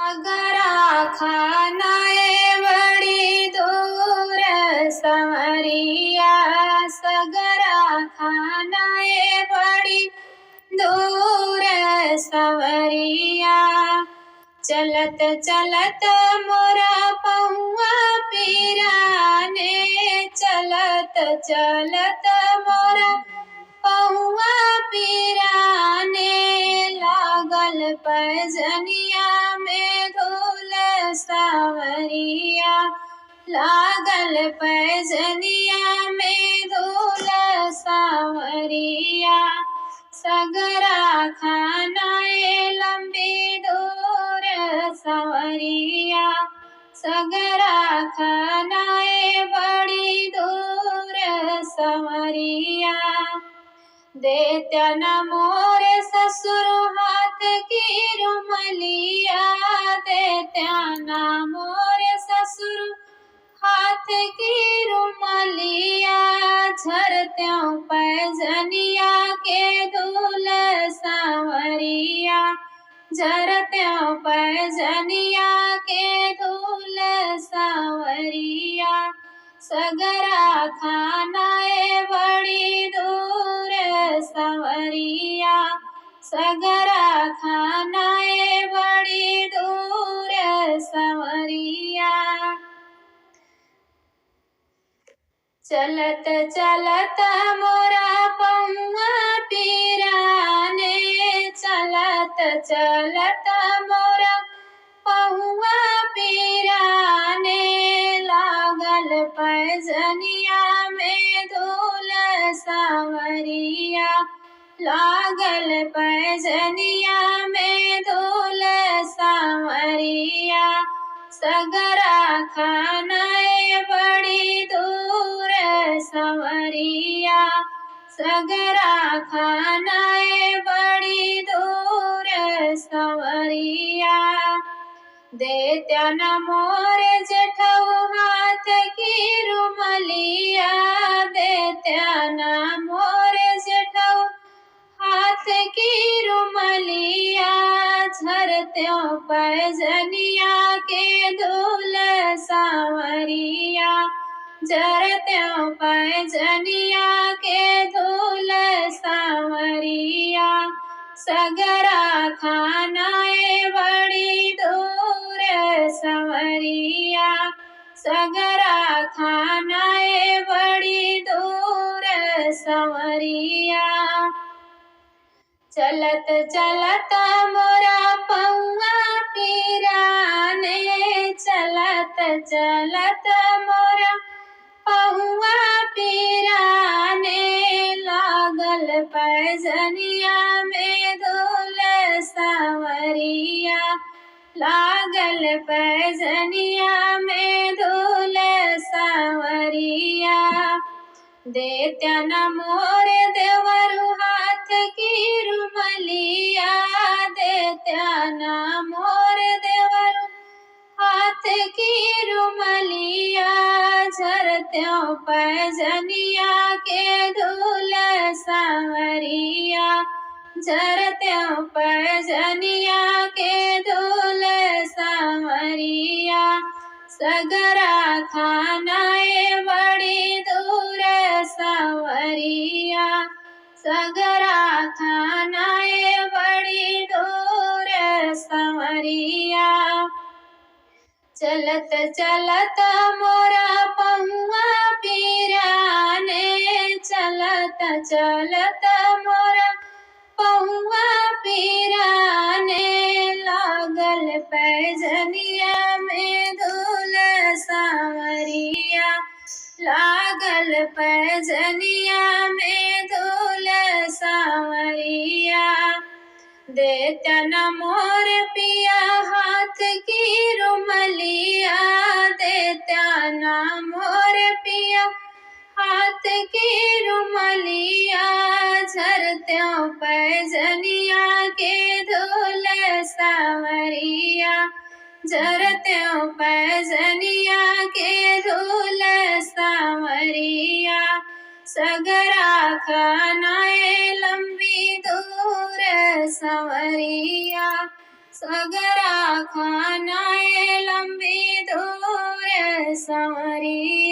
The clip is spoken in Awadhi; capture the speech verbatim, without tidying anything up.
सगरा खाना ए बड़ी दूर संवरिया, सगरा खाना ए बड़ी दूर संवरिया। चलत चलत मोरा पहुआ पिराने, चलत चलत मोरा पहुआ पिराने। लागल पैजनिया में धूल सांवरिया, लागल पैजनिया में धूल सांवरिया। सगरा खाना ए लंबी दूर संवरिया, सगरा खाना ए बड़ी दूर संवरिया। देत्या ना मोर ससुर हाथ की रुमलिया, देत्या ना मोर ससुर हाथ की रुमलिया। झरत्यों पैजनिया के धूल सांवरिया, झरत्यों पैजनिया के धूल सांवरिया। सगरा खाना ए बड़ी दूर संवरिया, सगरा खाना ए बड़ी दूर संवरिया। चलत चलत मोरा पहुआ पिराने, चलत चलत मोरा पहुआ पिराने। लागल पैजनिया में धूल सांवरिया, लागल पैजनिया में धूल सांवरिया। सगरा खाना ए बड़ी दूर संवरिया, सगरा खाना ए बड़ी दूर संवरिया। देत्या ना मोर जेठऊ हाथ की रुमलिया, देत्या ना मोर जेठऊ हाथ की रुमलिया। झरत्यों पैजनिया के धूल सांवरिया, झरत्यों पैजनिया के धूल सांवरिया। सगरा खाना ए बड़ी दूर संवरिया, सगरा खाना ए बड़ी दूर संवरिया। चलत चलत मोरा पहुआ पिराने, चलत चलत मोरा पहुआ पिराने। लागल पैजनिया में धूल सांवरिया, लागल पैजनिया में धूल सांवरिया। देत्या ना मोर देवरु हाथ की रुमलिया, देत्या ना मोर देवरु हाथ की रुमलिया। झरत्यों पैजनिया के धूल सांवरिया, झरत्यों पैजनिया के धूल सांवरिया। सगरा खाना ए बड़ी दूर सांवरिया, सगरा खाना ए बड़ी दूर सांवरिया। चलत चलत मोरा पहुआ पिराने, चलत चलत मोरा पहुआ पिराने। लागल पैजनिया में धूल सांवरिया, लागल पैजनिया में धूल सांवरिया। देत्या ना मोर पिया हाथ की रुमलिया, देत्या ना मोर पिया हाथ की रुमलिया। झरत्यों पैजनिया के धूल सांवरिया, झरत्यों पैजनिया के धूल सांवरिया। सगरा खाना ए लंबी दूर सांवरिया, सगरा खाना नारी